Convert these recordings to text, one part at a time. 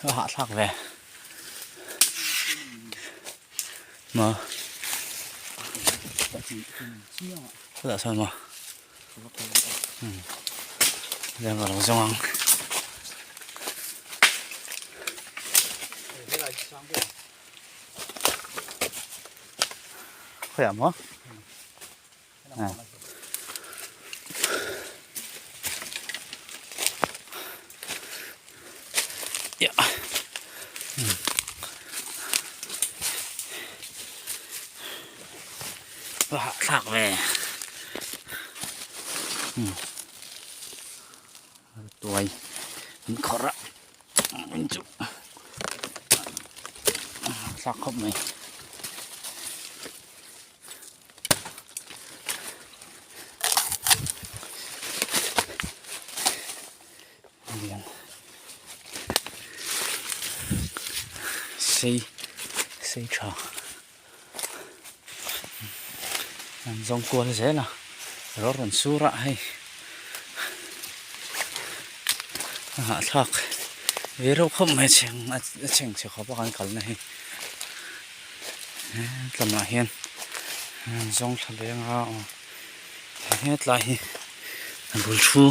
A hahthlak ve. Maw? Chutah sawn maw? Umm. Leng ka lo zawng ang. Khawiah maw? Va hahthlak ve tuai an khawrh a in chu thlak khawp mai. Sei sei tha an zawng kual zel a rawh rawn sur a hei a hahthlak ve reuh khawp mai a chheng a chheng chhe khawp a kan kalna hi. He tlamah hian zawng thla leng a aw hetlai hi a bul thu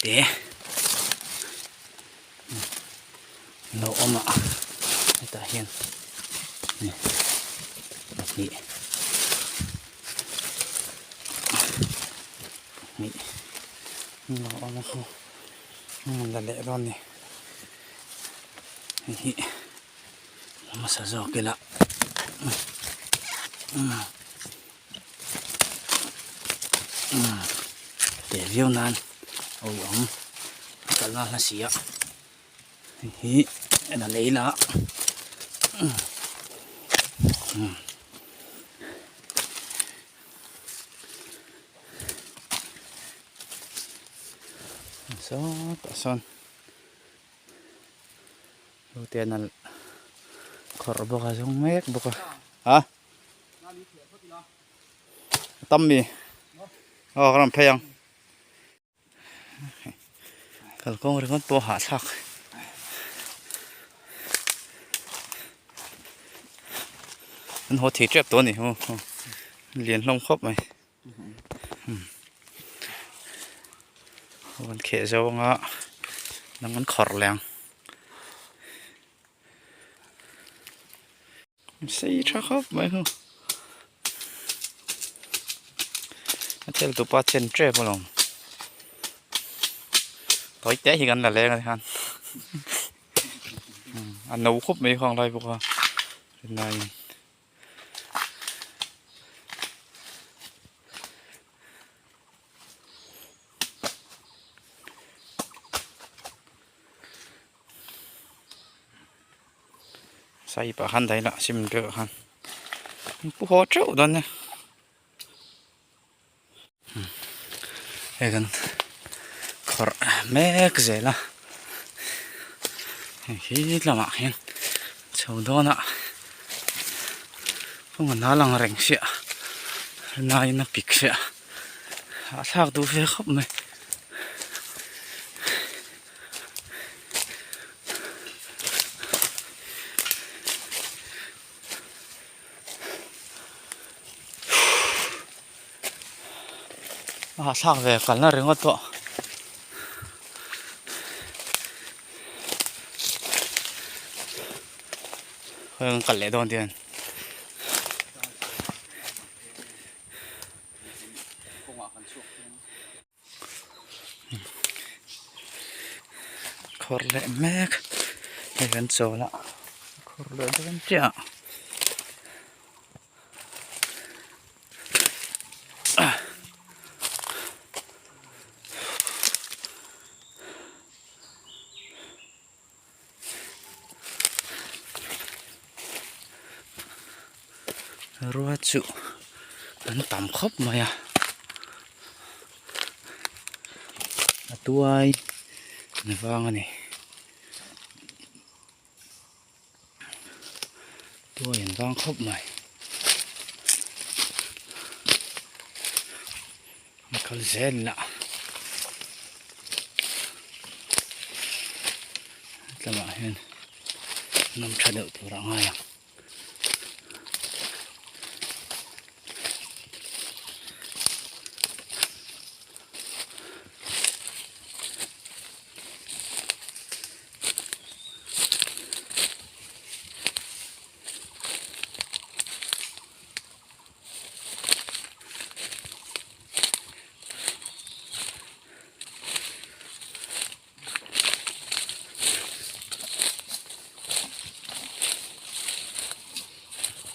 te lo awm a hetah hian pahnih pahnih lo awm a la leh dawn a ni hei hi. Hmasa zawk ila teh viau nan awi awm a kalna hla si a hei hi en a lei la sawtah sawn. Te an khawrh bawk a zawng mek bawk a ha a tam mi aw ka rawn phei ang kalkawng ringawt pawh a hahthlak an haw thei tep tawh a ni lian hlawm khawp mai. An kheh zo anga dang an khawrh leh ang sei tha khawp mai hu a thel tupa chen tep alawm tawi te hi kan la leng a ni khan a no khawp mai khang lai bawk a rinaiin. Sai pah khan daih lah sim deuh khan pu haw teuh dawn nia hei kan khawrh mek zel a hei hi lamah hian chho dawn a kawng a nal ang reng sia naiin a pik sia hahthlak duh ve khawp mai. A hahthlak ve kalna ringawt pawh khawi an kal leh dawn tian Khawrh leh mek hei kan chawl a khawrh leh dawn chiah Rua chu an tam khawp mai a a tuai an vang a ni tuai an vang khawp mai a kal zel lah. Hetlamah hian an awm tha deuh tur a ngai ang.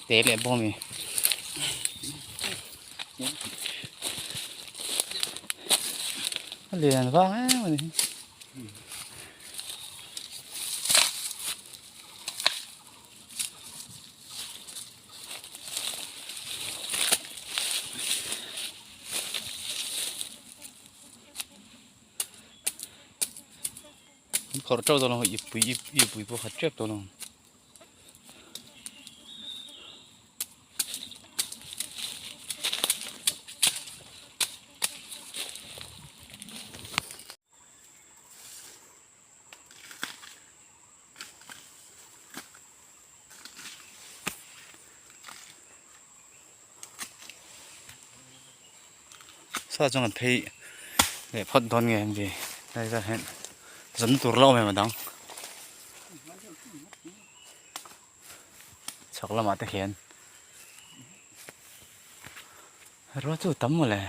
Te leh bawm i a lian vang em a ni. An khawrh teuh dawn a ipui ipui pawh khat tep dawn a. Saw chuan kan phei leh phawt dawn nge an ti helai zat hian zawmna tur la awm em a dang chhak lamah te khian ruah chu a tam mawle.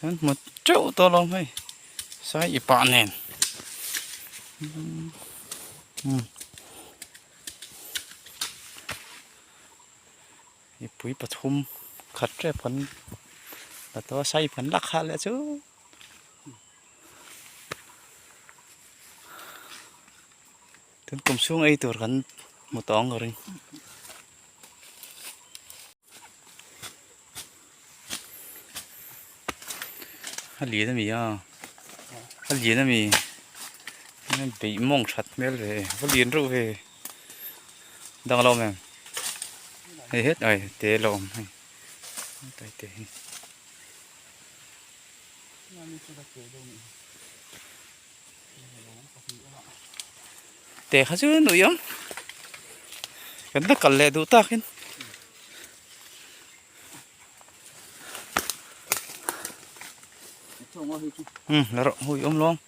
An hmu teuh tawh lo hei sai i pah nen mipui pathum khat tep kan la tawh a sai kan la khah leh chu. Tun kum chhung ei tur kan hmu tawh ang ka ring. A lian a mi a a lian a mi beih mawng that hmel ve va lian reuh ve dang a lo awm em hei het ai te a lo awm hei tai te hi. Te kha chu nuih awm kan la kal leh duh takin um la rawh hui awm lawng.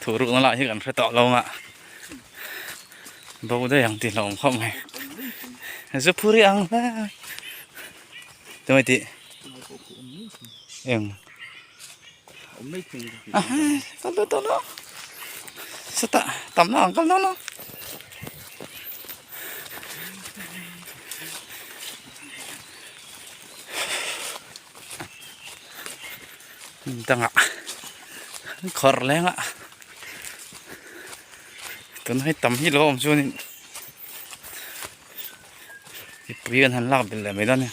Thu rukna lah hi kan hre tawh lo a bo daih ang tih hlauhawm khawp mai zu phur i ang hle tunge tih eng. Kal dawn tawh lo sawtah tam na ang kal dawn lo dangah khawrh lengah tuna hei tam hi lo awm chuanin mipui kan han lak belh leh mai dawn a ni.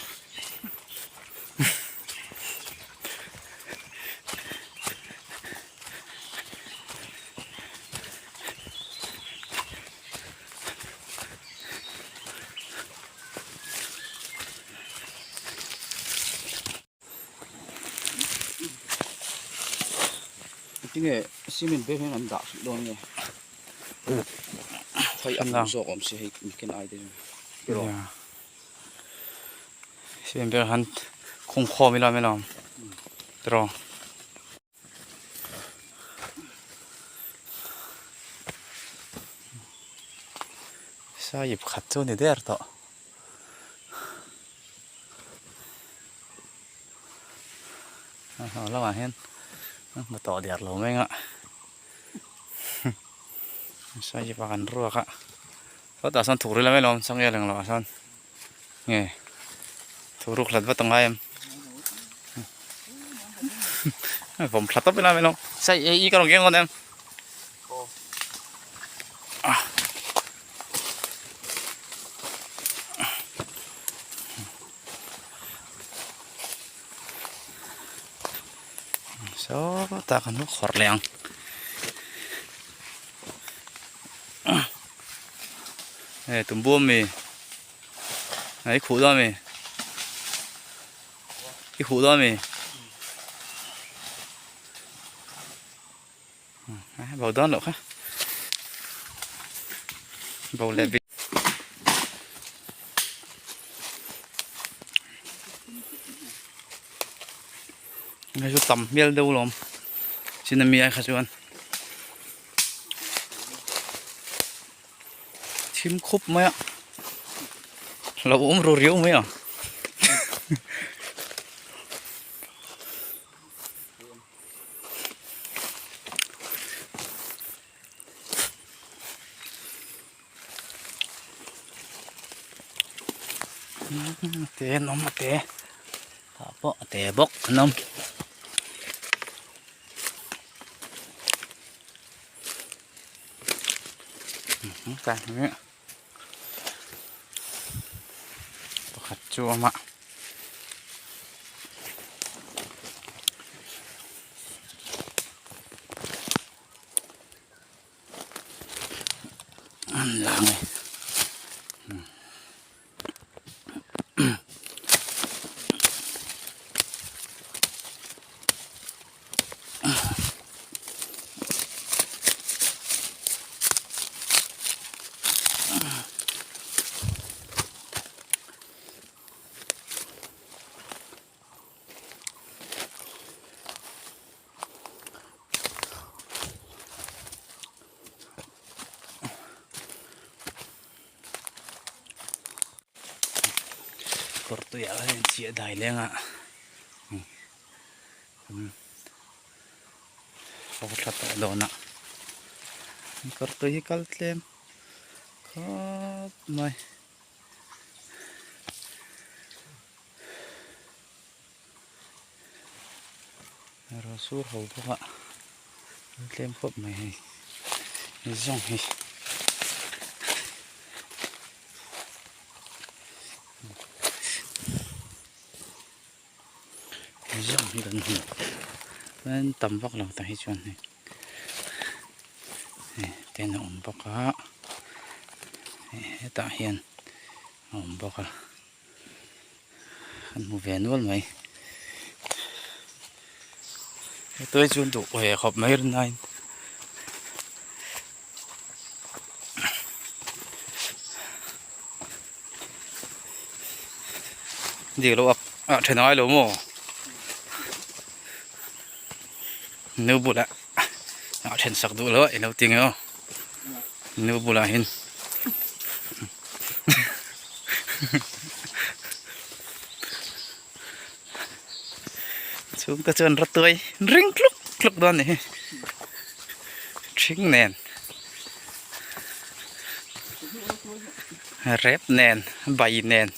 Tinge cement bag hian an dah hrih dawn nge hei a hmuh zawk awm si hei miken ai te chu. Siam ber han khung khawm ila mai lo tiraw. Sahip khat chu a ni der tawh. A lamah hian a hmu tawh der lo mai ang a sahip a kan ruak a sawtah sawn thuk ril a mai lo changel englo ah sawn. Nge thu ruk hlat vat a ngai em? Vawm thla tawp ila mai lo. Sai ei i ka rawn keng dawn em? Sawtah kan lo khawrh leh ang. Hei tumbu ami hei khuh dawn ami i khuh dawn ami bo dawn loh kha bo leh bik Hei chu tam hmel deuh alawm chin ami ai kha chuan thim khup mai a lo awm ru riau mai a. Te an awm a te tah pawh a te bawk an awm. Pakhat chu a awm a. An lang e. Kawr tuiah hian chiah dai leng a haw thla tawh dawn a kawr tui hi kal tlem khawp mai. Rawh sur ho bawk a an tlem khawp mai hei hei zawng hi. Hei zawng hi kan hmu chuan tam vak lo tah hi chuan hei hei ten a awm bawk a hetah hian a awm bawk a. An hmu ve nual mai. Hetui chu duh ve khawp mai rin aiin. Dik lo a ah then ngai lo maw? Nu bulah ah then sak duh lo a ilo ti nge aw. Nu bulah hian. Chhungte chuan rawtuai ring tluk tluk dawn a ni hi ṭhing nen rep nen bai nen.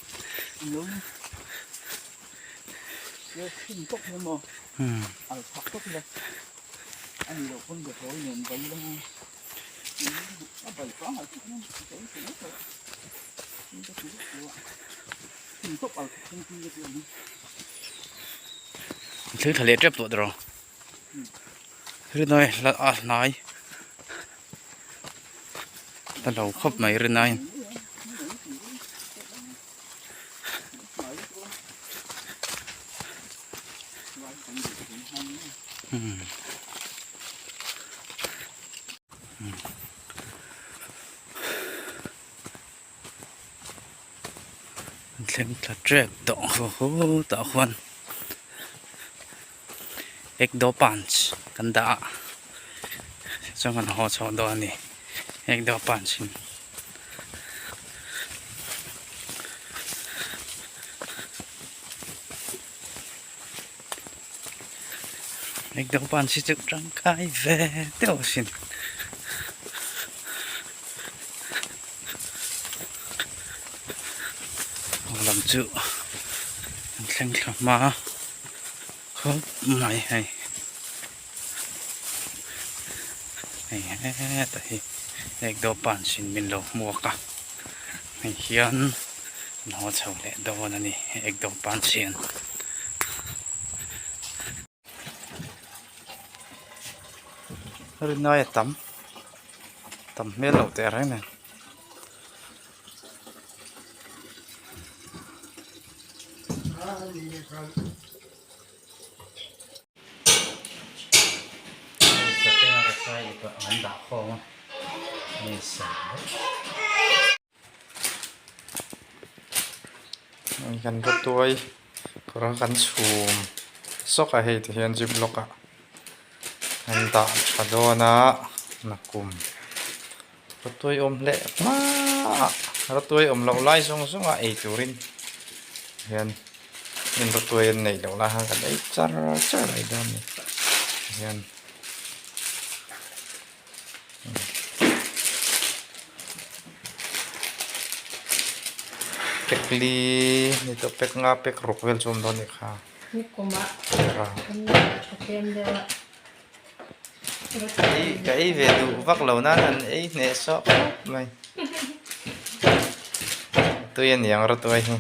Thil tha leh tep tawh tawh rinai hla a hnai a lo khawp mai rinai. An thleng thla tep tawh haw haw tah khuan ek do panch kan dah a chuan kan haw chhuah dawn a ni ek do panch in. Ek do panch hi chu tangkai ve deuh asin. Aw lam chu an thleng thla hma khawp mai hei. Hei heta hi ekdo pan sin min lo hmuak a hei hian an haw chho leh dawn a ni ekdo pan sian. Rinai a tam tam hmel loh teh reng nen. Kan rawtuai kawr a kan chhum sawk a hei ti hian zip lock ah an dah tha dawn a nakum rawtuai awm leh hma rawtuai awm loh lai zawng zawng a ei turin hian in rawtuai an neih loh lai khan kan ei char char mai dawn a ni hian. Pek li ni tawh pek nga pek ruk vel chu awm dawn a nih kha. Ka ei ve duh vak lo nan an ei hneh sawh khawp mai. Tui a niang rawtuai hi.